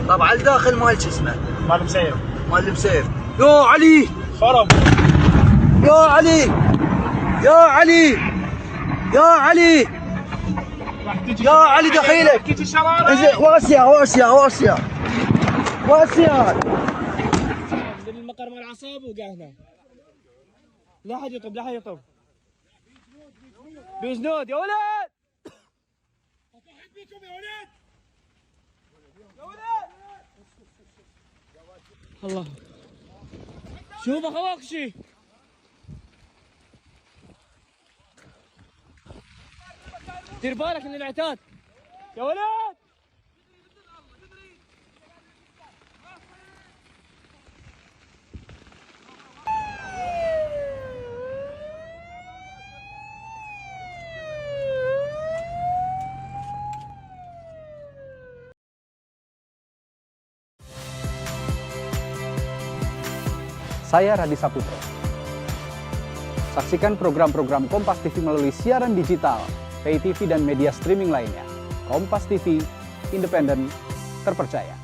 طبعا الداخل مال شو اسمه؟ مال مسير. مال المسير. يا علي خرب. يا علي يا علي يا علي يا علي دخيلك. كيف الشرارة؟ انزين ورا السيارة ورا السيارة ورا السيارة ورا السيارة. المقر مال العصاب وقع هنا. لا حد يطب لا حد يطب. بيزنود يا ولد. اطحن بيكم يا ولد. يا ولد. الله. شوف اخوك شي. دير بالك من العتاد. يا ولد. Saya Radi Saputro. Saksikan program-program Kompas TV melalui siaran digital, pay TV dan media streaming lainnya. Kompas TV, independen, terpercaya.